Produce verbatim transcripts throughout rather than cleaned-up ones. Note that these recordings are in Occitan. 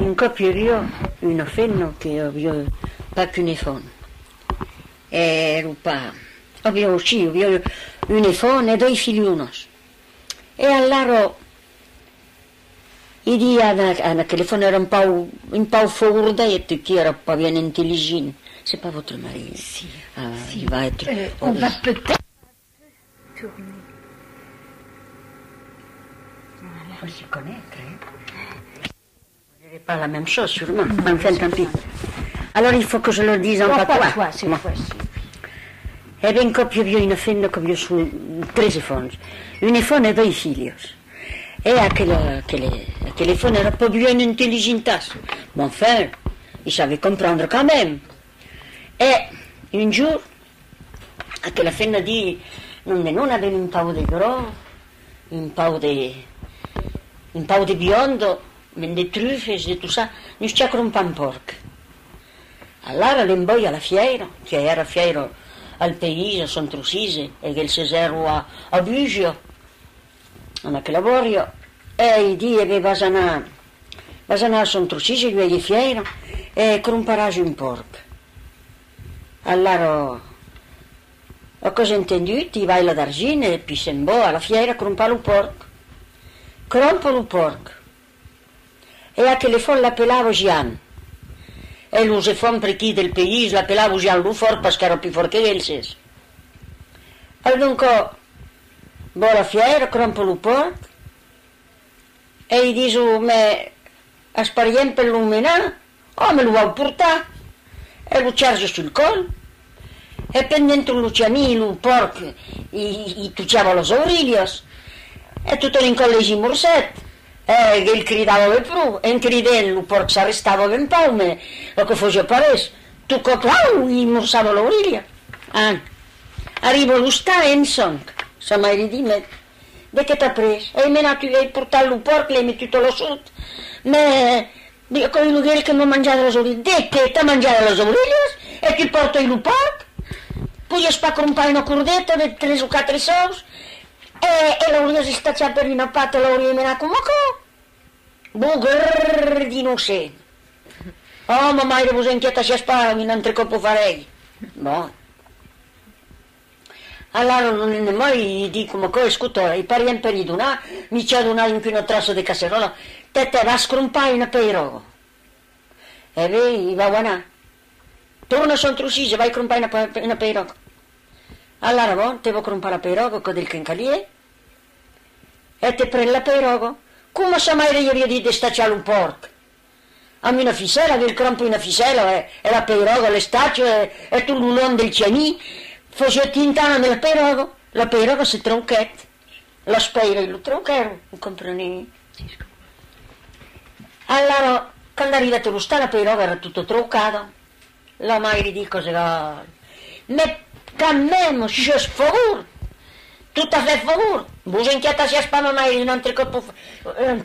Un còp i aviá una femna que aviá pas qu'un enfant. E lo pa-, aviá, sí, aviá un enfant e doas filhonas. E alara, i di a, a aquela femna, èra un pauc, un pauc forta, e qui èra pas bien intelligent. C'est pas votre mari? Si, ah, si. Il va être... Euh, on va peut-être tourner. Voilà. Faut s'y connaître, hein. Je dirais pas la même chose, sûrement. Non, enfin, tant pis. Alors, il faut que je le dise en patois. Patois, cette fois-ci. E ben, còp i aviá una femna qu'aviá son tres enfants. Un enfant e doas filhas. E aquela, aquela, aquela femna èra pas bien intelligenta. Mais enfin, il savait comprendre quand même. E un jorn, aquela femna di: non, de non, avèm un pauc de gròs, un pauc de, un pauc de vianda, même de trufes, de tot ça, nos cal crompar un pòrc. Alara l'envòia a la fièira, que èra fièira al país, a Son Trocise, e qu'el se zèra a, a Buja, en aquela bòria, e i di: e ben, vas anar, vas anar a Son Trocise, uèi es fièira, e cromparàs un pòrc. Alara, aquò's entendut, i vai la Darzina, e puèi se'n va a la fièira crompar lo pòrc. Crompa lo pòrc. E aquel enfant l'apelava Jan. E los enfants per aquí del país l'apelavan Jan lo fòrt, parce qu'èra pus fòrt que elses. Al donc, va a la fièira, crompa lo pòrc, e i dison: mes es parièr per lo menar? Ò, me lo vau portar! E lo charja sul còl, e pendent tot lo chamin lo pòrc i, i tocava las aurilhas, e tot a un còp les i morsèt, e el cridava ben pro, en crident lo pòrc s'arrestava ben pauc, mes aquò fasiá pas res, tot còp, au, i morsava l'aurilha. Ah, arriba a l'ostal, en sonc, sa maire di: mes de qué t'as pres? Ai menat, ai portat lo pòrc, l'ai metut a la sot, mes aquò's lo gèl que m'a manjat las aurilhas. De qué t'a manjat las aurilhas? E tu pòrtas lo pòrc? Podiás pas crompar una cordeta de tres o quatre sòus? E, e l'auriás estachat per una pata, l'auriás menat coma aquò? Bogard d'innocent! Ò, ma maire, vos enquietasiatz pas, un autre còp o farèi. Bon. Alara lo lendeman i di coma aquò: escota, i parièm per i donar, mi cal donar enquí una traça de casseròla. Tè, tè, vas crompar una peiròga. E ben, i vau anar. Torna a Son Trocise, vai crompar una pe-, una peiròga. Alara bon, te va crompar la peiròga, aquò del quencalièr, e te pren la peiròga. Coma sa maire i aviá dit d'estachar lo pòrc amb una ficèla, el crompa una ficèla, e, e la peiròga l'estacha, e, e tot lo long del chamin fasiá tintant amb la peiròga. La peiròga se trauquèt. Las pèiras lo trauquèron, o comprenètz? Alara, quand arribèt a l'ostal, la peiròga èra tota traucada. La maire di: còs gòl? Mes quand même, siás fòrt, tot a fait fòrt. Vos enquietasiatz pas, ma maire, un autre còp, eh,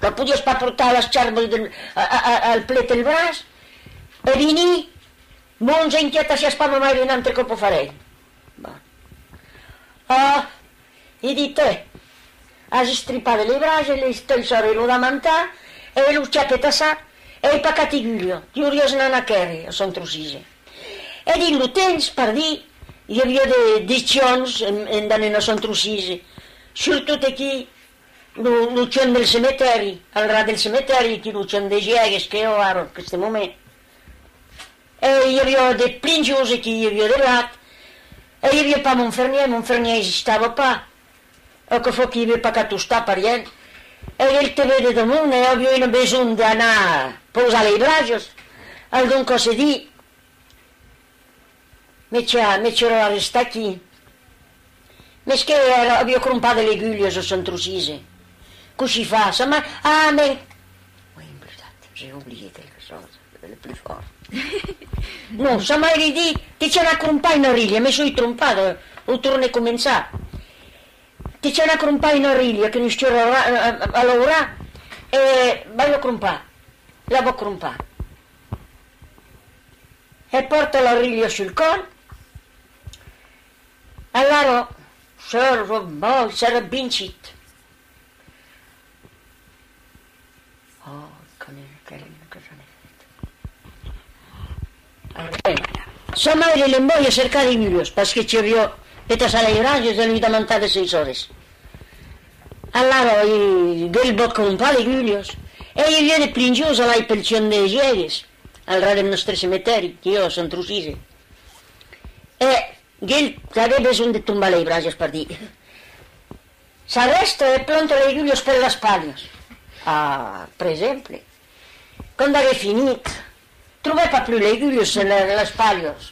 la podiás pas portar a las charbas del, a, a, a, al plet del braç, e vini, vos enquietasiatz pas, ma maire, un autre còp o farèi. Bon. Ah, i di: tè, as estripat le braç, le tè, sòrre lo damantar, e lo chapetassat, e ai pacat i gulha, tu auriás anat a quèrre a Son Trocise. E dins lo temps, pardí, i aviá de, de chons en, en anant a Son Trocise, surtot aquí, lo, lo chon del cemetèri, al ras del cemetèri, aquí lo chon de Giegues que i a ara, en aqueste moment. E i aviá de plinjons, aquí i aviá de blat. E i aviá pas mon fermièr, mon fermièr existava pas. Aquò fa qu'i aviá pas qu'a tostar parièr. E el te ve de damunt e aviá una besonh d'anar pausar lei brajas. Al donc se di: me cha-, me chalarà arrestar aquí. Mes que èra, aviá crompat de legulhas a Son Trocise. Cossí fa? Sa ma-, ah, mais, oui, j'ai oublié quelque chose, le plus fort. Non, sa maire di: te chas anar crompar una rilha, me soi trompada, o torne començar. Te chas anar crompar una rilha que nos cal a, a, a laurar, e vai la crompar, la va crompar. E pòrta la rilha sul còl, alara, sèra, bon, sèra vint-e-sièit. Oh, Quand èra, quand èra, quand èra. Sa maire l'envòia cercar d'agulhas, parce que i aviá petat a l'airatge de li damantar de sòrres. Alara, i, g'el va crompar d'agulhas. E i aviá de plinjós a l'ai pel cham de Giegues, al ras del nòstre cemetèri, qu'i a a Sant Trocise. E g'el aguèt besonh de tombar lei brajas per dire: S'arrèsta e planta lei agulhas per las palhas. Ah, per exemple. Quand aguèt finit, trobèt pas plus lei agulhas en la, las palhas.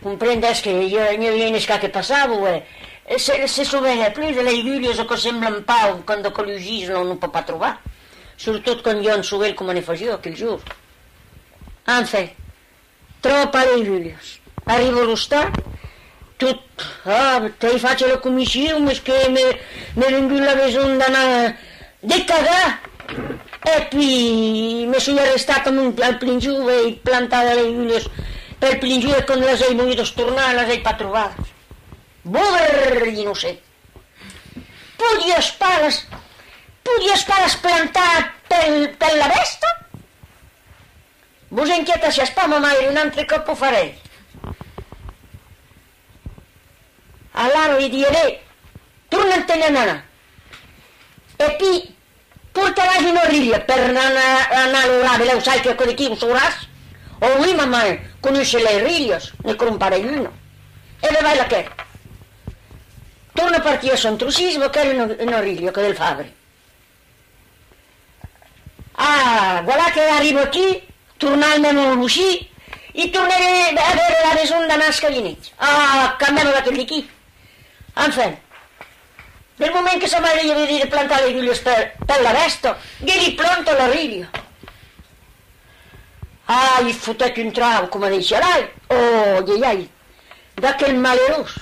Comprendètz que i a, n'i aviá un escac que passava, e, e se, se sovenèt plus de lei agulhas, aquò sembla un pauc, quand aquò lugís, non, non pòt pas trobar. Surtot quand i a un sovèl coma ne fasiá aquel jorn. Enfin, tròp a lei agulhas. Arriba a l'ostal, tot: Ah, t'ai fach la comission, mes que me, me vengut la besonh d'anar de cagar. E puis me soi arrestat amb un, al plinjós, ai plantat lei agulhas pel plinjós, e quand las ai volidas tornar, las ai pas trobadas. Bobrr, innocent! Podiás pas las, podiás pas las plantar pel, per la vèsta? Vos inquietasiatz pas, ma maire, un autre còp o farèi. Alara li diguèt: Torna-te'n anar. E pi, portaràs una rilha per anar, anar a l'orabe, lèu sai que aquò de qui o sauràs. Oh oui, ma maire, conoissi lei rilhas, ne cromparèi una. E ben vai laquèr. Torna partir a Sant Trocise, va quèrre una, una rilha, aquò del fabre. Ah, voilà que arriba aquí, torna al mème bocin, i torna aver la besonh d'anar a Escalinet. Ah, quand mème d'aquel d'aquí. Enfin, del moment que sa maire li aviá dit de plantar lei agulhas per, per la vèsta, que li planta la rilha. Ah, i fotèt un trauc, coma disiá l'ai. Oh, ai, ai, ai, d'aquel malerós.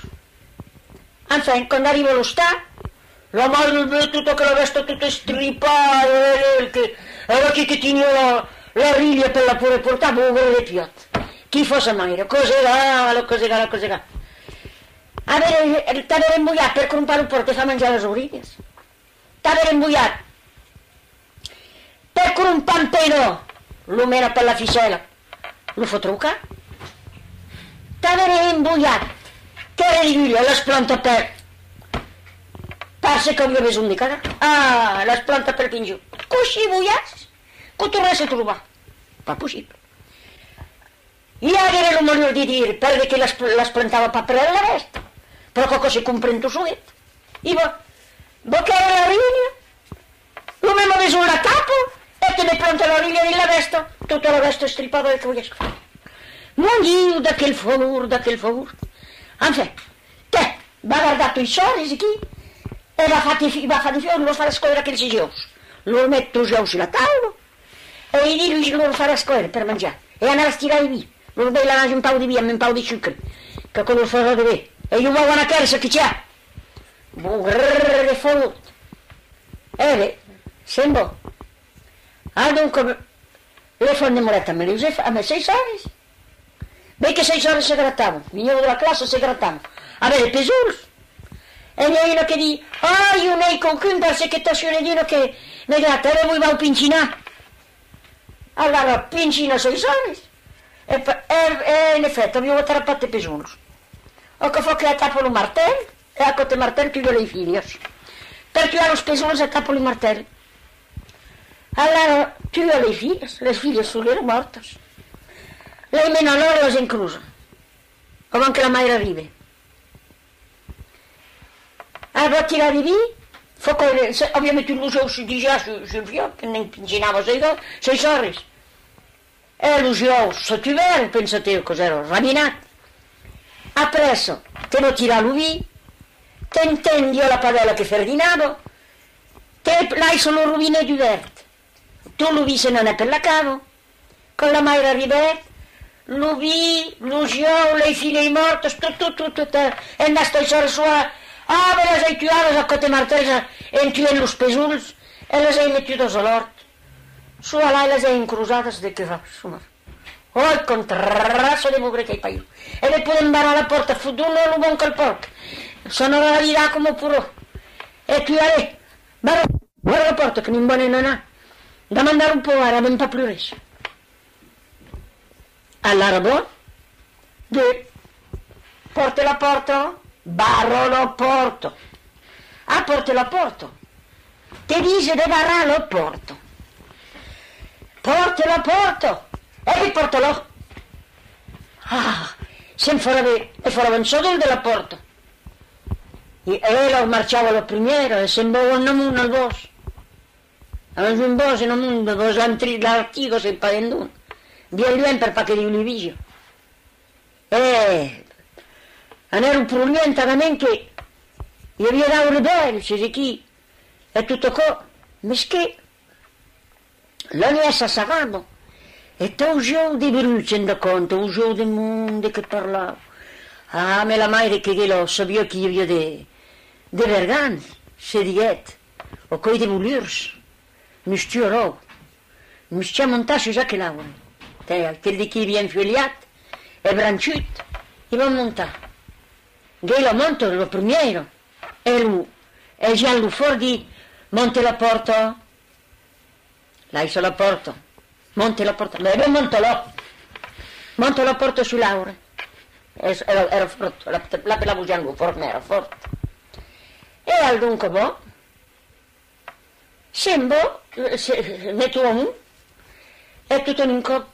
Enfin, quand arriba a l'ostal, la maire vei tota aquela vèsta tota estripada, e el que, èra aquí que teniá la, la rilha per la poder portar, bobrr de piòt. Qui fa sa maire? Cosegala, cosegala, cosegala. Aver, t'aver envoiat per crompar lo pòrc e far manjar las orilhas. T'aver envoiat per crompar un pèira, lo mena per la ficèla, lo fa trucar. T'aver envoiat quèrre d'agulhas, las planta per, parce qu'aviá besonh de cagar. Ah, las planta pel plinjós. Cossí voliás qu'o tornèsse trobar? Pas possible. I aguère lo malur de dire, per de que las, las plantava pas per la vèsta. Però aquò se compren tot solet. I va, va quèrre la rilha, lo mème besonh la tapa, e te me planta la rilha dins la vèsta, tota la vèsta estripada de colhas. Mon Diu, d'aquel favor, d'aquel favor. Enfin, tè, va gardar toi sòrres aquí, e va far, va far de fiòcs, los faràs còire aquelses uòus. Los met tots uòus sus la taula, e i di, lor faràs còire per manjar. E anaràs tirar de vin. Lor dei la manja un pauc de vin amb un pauc de sucre, qu'aquò lor farà de ben. E ieu vau anar quèrre çò que t'i a. Bobrr de fot. E ben, se'n va. Adonc, l'enfant demorèt amb los enf-, amb sei sòrres. Vei que sei sòrres se gratavan, vinhavan de la classa, se gratavan. Aver de pesols. E n'i a una que di: Ai, jo n'èi quauqu'un, parce que tà siá n'èi d'una que me grata, e ben, vos vau pinchinar. Alara, pinchina sei sòrres. E, e, e en efèt, aviá atrapat de pesols. Aquò fa que atapa lo martèl, e a còp de martèl tua lei filhas. Per tuar los pesols atapa lo martèl. Alara tua lei filhas, lei filhas son mòrtas. Lei mena a l'òrt, las encrosa, avant que la maire arribe. A, va tirar de vin, fa còire, se, aviá metut los uòus dejà sul, sul fiòc, que ne'n pinchinava sei, sei sòrres. E los uòus se tuvèron, pensa-te, aquò's èra raminat. Après, te va tirar lo vin, t'entend, i a la padèla que ferdinava, te laissa lo robinet dubèrt. Tot lo vin se n'anèt per la cava. Quand la maire arribèt, lo vin, los uòus, lei filhas mòrtas, tot, tot, tot, tot, eh, en las sei sòrres soas, ah, ben las ai tuadas a còp de martèl, en tuent los pesols, e las ai metudas a l'òrt. Soas, las ai encrosadas de que va, sumar. Oi, contrassa de bobrr qu'ai pas ieu. E ben podèm barrar la pòrta, fotons lo bon cal pòrc. S'anarà virar coma porró. E tu, allez, barra, barra la pòrta, que ne'n vòlen anar. Demandar un pauc, ara, ben pas plus res. Alara, bon, de, pòrte la pòrta, barra la pòrta. Ah, pòrte la pòrta. Te dise de barrar la pòrta. Pòrte la pòrta. E que pòrta-la. Ah, se'n farà ben, e farà ben çò de la pòrta. E ela marchava la primièra e se'n va en amont al bòsc. Avèm un bòsc en amont, de vos entri l'artiga, se pas endont. Bien luènh per pas que Diu li vija. E anèron pro luènh talament que i aviá d'aure bèl, se aquí, e tot aquò, mes que la nuèch s'assarava, e t'ausián de bruch en de conte, ausián de monde que parlava. Ah, mes la maire que guela sabiá que i aviá de, de vergants, se diguèt, o coi de bolurs. Nos tuarà. Nos cham montar sus aquel aure. Tè, aquel d'aquí bien fuelhat e branchut, i vam montar. Guela monta la primièra. E lo, e Jan lo fòrt di, monte la pòrta. Laissa la pòrta. Monte la pòrta. Bè, bè, monta-la. Monta la pòrta sus l'aure. Es, èra, èra fòrt, la, l'apelava Jan lo fòrt, mes èra fòrt. E al donc, bon, se'n va, se met au amont, e tot en un còp,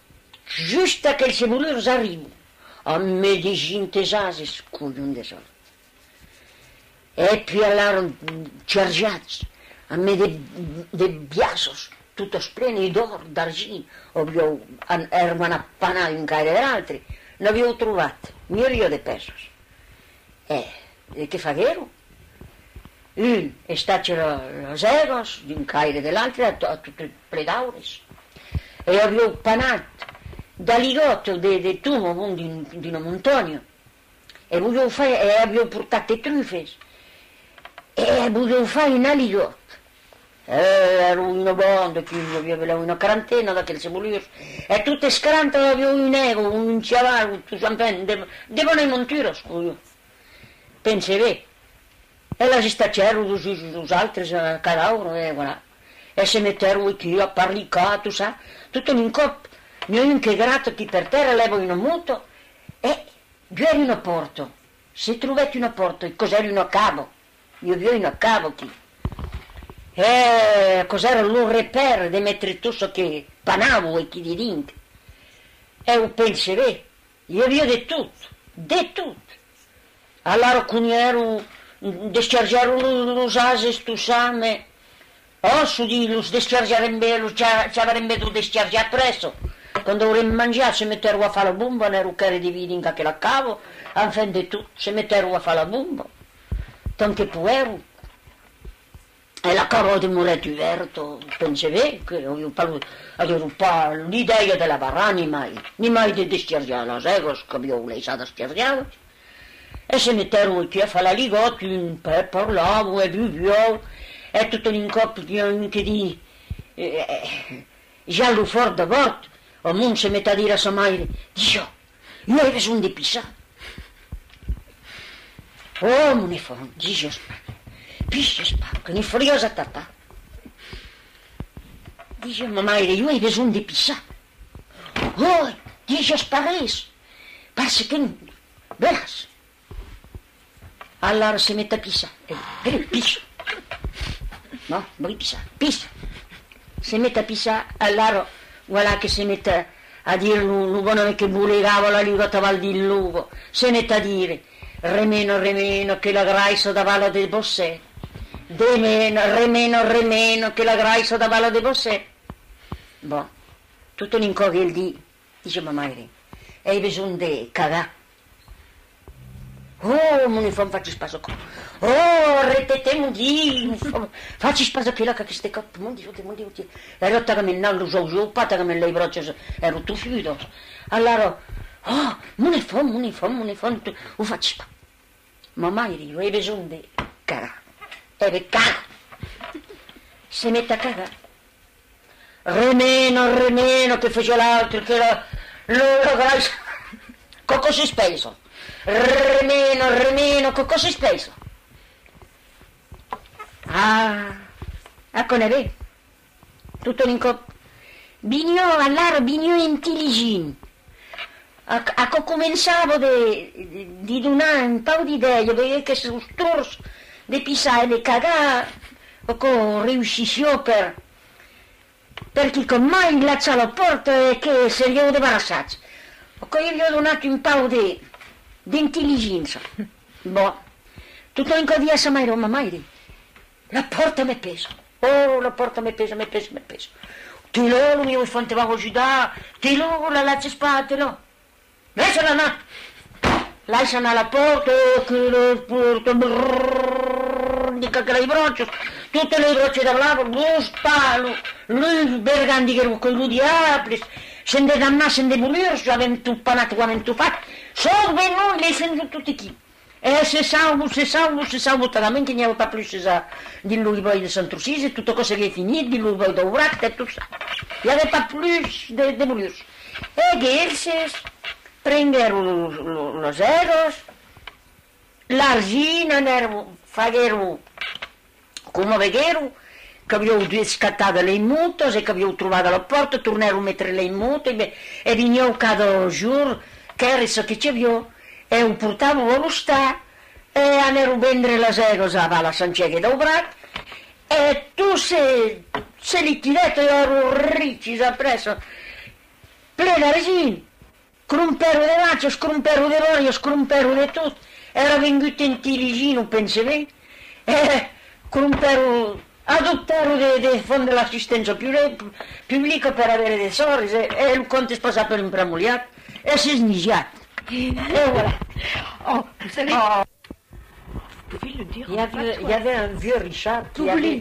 just aquel sebolur arriba, amb de gintes ases, colhon de sol. E puèi alara charjats, amb de, de biaças, totas plenas d'òr, d'argint, avián, an, èran anats panar d'un caire de l'autre, n'avián trobat, n'i aviá de pèças. E, e que faguèron? Un estach la, las ègas d'un caire de l'autre, a, a tot ple d'aures. E avián panat d'aligòt de, de ton au mond d'un, d'una montanha. E volián far, e avián portat de trufes. E volián far un aligòt. E èra una banda, que i aviá belèu una quarantena d'aqueles sebolurs, e totes quaranta avián un èga, un chaval, tots, enfin, de, de bonas monturas, colhon. Pense ben. E las estachèron los uns los autres a cada aura, e voilà. E se metèron aquí a parlicar, tot ça. Tot en un còp, n'i a un que grata aquí per tèrra, lèva una mota, e duèri una pòrta. Se trobèt una pòrta, e aquò's èra una cava. I aviá una cava aquí. E aquò's èra lo repèr de metre tot çò que panava aquí dedins. E o pense ben, i aviá de tot, de tot. Alara conhèron, deschargèron lo, los ases, tot ça, mes, ò, çò di, los deschargèrem ben, los cha-, chavarem ben de deschargar prèssa. Quand aurem manjat, se metèron a far la bomba, n'èra qu'èra de vin dins aquela cava, enfin de tot, se metèron a far la bomba. Tant que poguèron. E la cava demorèt ubèrta, pense ben, que avián pas lo, avián pas l'idèia de la barrar, ni mai, ni mai de deschargar las ègas qu'avián laissat deschargadas. E se metèron aquí a far l'aligòt, un pè parlava e buviá, e tot en un còp n'i a un que di, eh, eh, Jan lo fòrt d'abòrd, au mond se met a dire a sa maire: Dija, ieu ai besonh de pissar. Ò, mon enfant, diges pas, pises pas, que ne fariás atapar. Dija: ma maire, ieu ai besonh de pissar. Ò, diges pas res, parce que, veràs. Alara se met a pissar. E, e, pissa. Bon, voi pissar. Pissa. Se met a pissar, alara, voilà que se met a, a dire lo, lo bonòme que bolegava l'aligòt aval dins l'auba. Se met a dire: remena, remena, que la graissa davala de vòsset. Demena, remena, remena, que la graissa davala de vòsset. Bon, tot en un còp el di: Dija: ma maire, ai besonh de cagar. Ò, mon enfant, facis pas aquò. Ò, repetèt, mon Diu, mon enfant, facis pas aquela qu'aqueste còp, mon Diu, mon Diu, mon Diu. Èra talament naut, los ausiá pas, talament las bròchas èran tofudas. Alara, ò, mon enfant, mon enfant, mon enfant, tu, o facis pas. Ma maire, ieu ai besonh de cagar. E ben, caga! Se met a cagar. Remena, remena, que fasiá l'autre, que la, la, la graissa, qu'aquò s'espelsa. Remena, remena, qu'aquò s'espelsa. Ah, aquò n'es ben. Tot un còp, viniá, alara viniá intelligent. Aquò començava de, de, de donar un pauc d'idèia, veire que sos torns de pissar e de cagar, aquò reüssissiá per, per quicòm mai, laçar la pòrta e que serián debarrassats. Aquò i aviá donat un pauc de, d'intelligença. Bon, tot un còp diguèt a sa maire: «Ò, ma maire, la pòrta me pesa. Ò, la pòrta me pesa, me pesa, me pesa. Tè-la, lo mieu enfant te vau ajudar. Tè-la, la laces pas, tè-la.» «Laissa-la anar! Laissa anar la pòrta, que la pòrta, brrr, de caca las bròchas, totas las bròchas dablavan, los palos, los bergants diguèron: Qu'es lo diable, sèm de damnats, sèm de volurs, avèm tot panat, o avèm tot fach, sòrt, venèm, laissem-lo tot aquí.» E se sauvan, se sauvan, se sauvan, talament que n'i aviá pas plus a, dins los bòscs de Sant Tarcís, e tot aquò seriá finit dins los bòscs d'Aubrac e tot ça. I aviá pas plus de, de volurs. E que elses prenguèron lo, lo, las ègas, l'argent, anèron, faguèron coma veguèron, qu'avián descatat las motas e qu'avián trobat la pòrta, tornèron metre las motas, e, e vinián cada jorn quèrre çò que i aviá, e o portavan a l'ostal, e anèron vendre las ègas a Val a Sant Gègue d'Aubrac, e tot se, se liquidèt, e èran riches après, plen d'argent. Crompèron de vachas, crompèron de bòrias, crompèron de tot. Èra vengut intelligent, o pense ben. E crompèron, adoptèron de, de fons de l'assisténcia publi-, publica per aver de sòrres, e, e lo còmpte es passat per un prat molhat, e s'es nijat. E voilà. Oh, vous savez, vous pouvez le dire en patois. Il y avait un vieux Richard qui avait